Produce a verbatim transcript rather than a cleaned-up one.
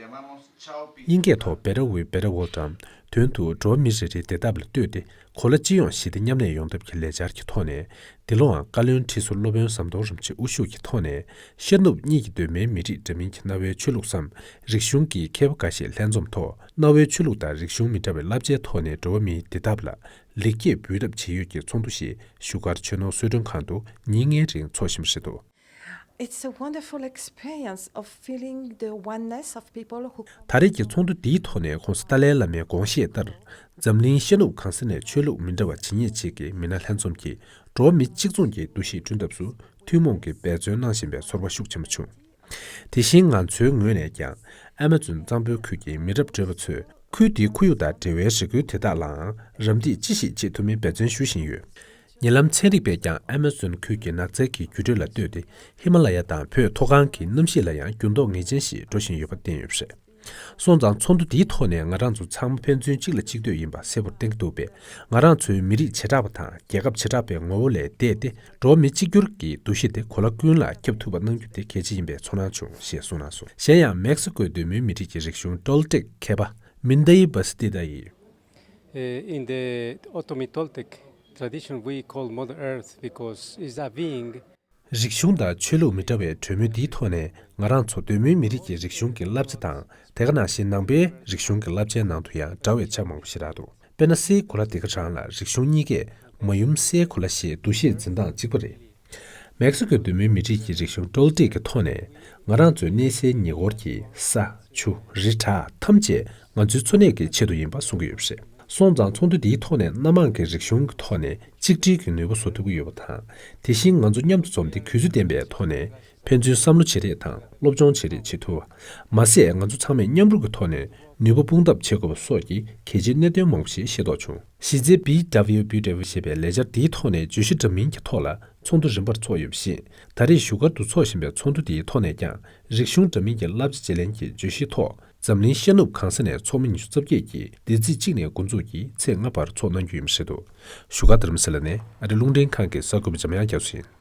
དབྱིན་སྐད་ཐོག་Better Way, Better World དམ། དོན་དུ་འགྲོ་བ་མི་རེ་རེའི་བདེ་ཐབས་ལ་ལྟོས་ཏེ་གོ་ལ་སྤྱི་ཡོངས་ཞི་བདེ་མཉམ་གནས་ཡོང་ཐབས་ཀྱི་ལས་འཆར་གྱི་ཐོག་ནས། འདི་ལོའང་བཀའ་བློན་ཁྲི་ཟུར་སློབ་དཔོན་ཟམ་གདོང་རིན་པོ་ཆེ་དབུ་བཞུགས་ཀྱི་ཐོག་ནས། ཤར་ནུབ་གཉིས་ཀྱི་གདོད་མའི་མི་རིགས་འདྲ་མིན་གྱི་གནའ་བོའི་ཆོས་ལུགས་སམ་རིག་གཞུང་གི་མཁས་པ་འགའ་ཤས་ལྷན་འཛོམས་ཐོག་གནའ་བོའི་ཆོས་ལུགས་དང་རིག་གཞུང་མི་འདྲ་བའི་བསླབ་བྱའི་ཐོག་ནས་འགྲོ་བ་མིའི་བདེ་ཐབས་ལ་ལེགས་སྐྱེས་འབུལ་ཐབས་བྱེད་ཡུལ་གྱི་ཚོགས་འདུ་ཞིག་བཞུགས་སྒར་ཆོས་ནོར་གསོལ་མགྲོན་ཁང་དུ་ཉིན་ལྔའི་རིང་འཚོགས་བཞིན་པ་རེད་འདུག། It's a wonderful experience of feeling the oneness of people who ད་རེས་ཀྱི་ཚོགས་འདུ་འདིའི་ཐོག་ནས་༸གོང་ས་ཏཱ་ལའི་བླ་མའི་དགོངས་བཞེད་ལྟར། འཛམ་གླིང་ཤར་ནུབ་གང་ས་ནས་ཆོས་ལུགས་མི་འདྲ་བ་ཇི་སྙེད་ཅིག་གི་མི་སྣ་ལྷན་འཛོམས་ཀྱིས་འགྲོ་བ་མི་གཅིག་མཚུངས་ཀྱི་འདུ་ཤེས་བསྐྲུན་ཐབས་སུ་ཐུན་མོང་གི་འབད་བརྩོན་གནང་བཞིན་པའི་ཚོར་བ་ཤུགས་ཆེན་པོ་བྱུང་། དེ་བཞིན་ང་ཚོའི་ངོས་ནས་ཀྱང་ཨ་མ་ཛོན་གཙང་པོའི་ཁུལ་གྱི་མི་རབས་གྲོལ་བ་ཚོས་ཁུལ་དེའི་ཁོར་ཡུག་དང་འབྲེལ་བའི་རེ་སྐུལ་དེ་དག་ལའང་རམ་འདེགས་ཅི་ཞིག་བྱེད་ཐུབ་མིན་འབད་བརྩོན་ཞུ་བཞིན་ཡོད། ཉེ་ལམ་ཚན་རིག་པས་ཀྱང་ཨ་མ་ཛོན་ཁུལ་གྱི་ནགས་ཚལ་གྱི་འགྱུར་འགྲོས་ལ་ལྟོས་ཏེ་ཧི་མ་ལ་ཡ་དང་བོད་མཐོ་སྒང་གི་གནམ་གཤིས་ལ་ཡང་འགྱུར་ལྡོག་ངེས་ཅན་ཞིག་འགྲོ་བཞིན་ཡོད་པ་བསྟན་ཡོད་པ་རེད། སོང་ཙང་ཚོགས་འདུ་འདིའི་ཐོག་ནས་ང་རང་ཚོ་ཚང་མ་ཕན་ཚུན་གཅིག་ལ་གཅིག་ལྟོས་ཡིན་པ་གསལ་པོར་བསྟན་གྱི་འདུག་པས། ང་རང་ཚོའི་མི་རིགས་བྱེ་བྲག་པ་དང་རྒྱལ་ཁབ་བྱེ་བྲག་པའི་ངོ་བོ་ལས་འདས་ཏེ་འགྲོ་བ་མི་གཅིག་གྱུར་གྱི་འདུ་ཤེས་དེ་གོ་ལ་ཀུན་ལ་ཁྱབ་ཐུབ་པ་གནང་རྒྱུ་དེ་གལ་ཆེ་ཡིན་པའི་ཚོར་སྣང་བྱུང་ཞེས་གསུངས་གནང་སོང་། གཞན་ཡང་མེག་སི་ཀོའི་གདོད་མའི་མི་རིགས་ཀྱི་རིག་གཞུང་ཊོལ་ཏེག་མཁས་པ་མིན་དའི་བྷ་སི་ཏི་ད་ཡིས། Uh, in the Otomi Toltec tradition, we call Mother Earth because it's a being. རིག་གཞུང་དང་ཆོས་ལུགས་མི་འདྲ་བའི་གྲོས་མོལ་འདིའི་ཐོག་ནས་ང་རང་ཚོ་གདོད་མའི་མི་རིགས་ཀྱི་རིག་གཞུང་གི་བསླབ་བྱ་དང་། དེ་ག་ནང་བཞིན་ནང་པའི་རིག་གཞུང་གི་བསླབ་བྱའི་ནང་དུ་ཡང་འདྲ་བའི་ཆ་མང་པོ་ཞིག་རག་འདུག། དཔེར་ན་སའི་གོ་ལ་དེ་ག་རང་ལ་རིག་གཞུང་གཉིས་ཀས་མ་ཡུམ་སའི་གོ་ལ་ཞེས་འདུ་ཤེས་འཛིན་སྟངས་གཅིག་པ་རེད། མེག་སི་ཀོའི་གདོད་མའི་མི་རིགས་ཀྱི་རིག་གཞུང་ཊོལ་ཏེག་གི་ཐོག་ནས་ང་རང་ཚོའི་གནས་སའི་ཉེ་འཁོར་གྱི་ས། ཆུ། རི་བྲག་ཐམས་ཅད་ང་ཚོའི་འཚོ་གནས་ཀྱི་ཆེད་དུ་ཡིན་པ་གསུང་གི་ཡོད་པ་རེད། སོང་ཙང་ཚོགས་འདུ་འདིའི་ཐོག་ནས་སྣ་མང་གི་རིག་གཞུང་གི་ཐོག་ནས་གཅིག་སྒྲིལ་གྱི་ནུས་པ་བཟོ་ཐུབ་ཀྱི་ཡོད་པ་དང་། དེ་བཞིན་ང་ཚོ་མཉམ་དུ་འཛོམས་ཏེ་གུས་བརྩི་ལྡན་པའི་ཐོག་ནས་ཕན་ཚུན་བསམ་བློ་བརྗེ་རེས་དང་སློབ་སྦྱོང་བརྗེ་རེས་བྱེད་ཐུབ་པ། མ་ཟད་ང་ཚོ་ཚང་མས་མཉམ་རུབ་ཀྱི་ཐོག་ནས་ནུས་པ་སྤུངས་ཐབས་བྱེད་དགོས་པ་སོགས་ཀྱི་གལ་ཆེའི་གནད་དོན་མང་པོ་ཞིག་ཤེས་རྟོགས་བྱུང་། གཞི་རྩའི་བི་ཌབ་ལིའུ་བི་ཌབ་ལིའུ་ཞེས་པའི་ལས་འཆར་འདིའི་ཐོག་ནས་བརྗོད་གཞི་འདྲ་མིན་གྱི་ཐོག་ལ་ཚོགས་འདུ་རིམ་པར་ཚོགས་ཡོད་པ་བཞིན། ད་རེས་བཞུགས་སྒར་དུ་འཚོགས་བཞིན་པའི་ཚོགས་འདུ་འདིའི་ཐོག་ནས་ཀྱང་། རིག་གཞུང་འདྲ་མིན་གྱི་བསླབ་བྱ་བརྗེ་ལེན་གྱི་བརྗོད་གཞིའི་ཐོག་འཛམ་གླིང་ཤར་ནུབ་གང་ས་ནས་ཚོགས་མི་ཉི་ཤུ་རྩ་བརྒྱད་ཀྱིས་འདི་ཚེས་གཅིག་ནས་འགོ་འཛུགས་ཀྱིས་ཚེས་ལྔ་བར་ཚོགས་གནང་རྒྱུ་ཡིན་པ་རེད་འདུག། བཞུགས་སྒར་རྡ་རམ་ས་ལ་ནས་ཨ་རི་རླུང་འཕྲིན་ཁང་གི་གསར་འགོད་པ་འཇམ་དབྱངས་རྒྱ་མཚོ་ཡིན།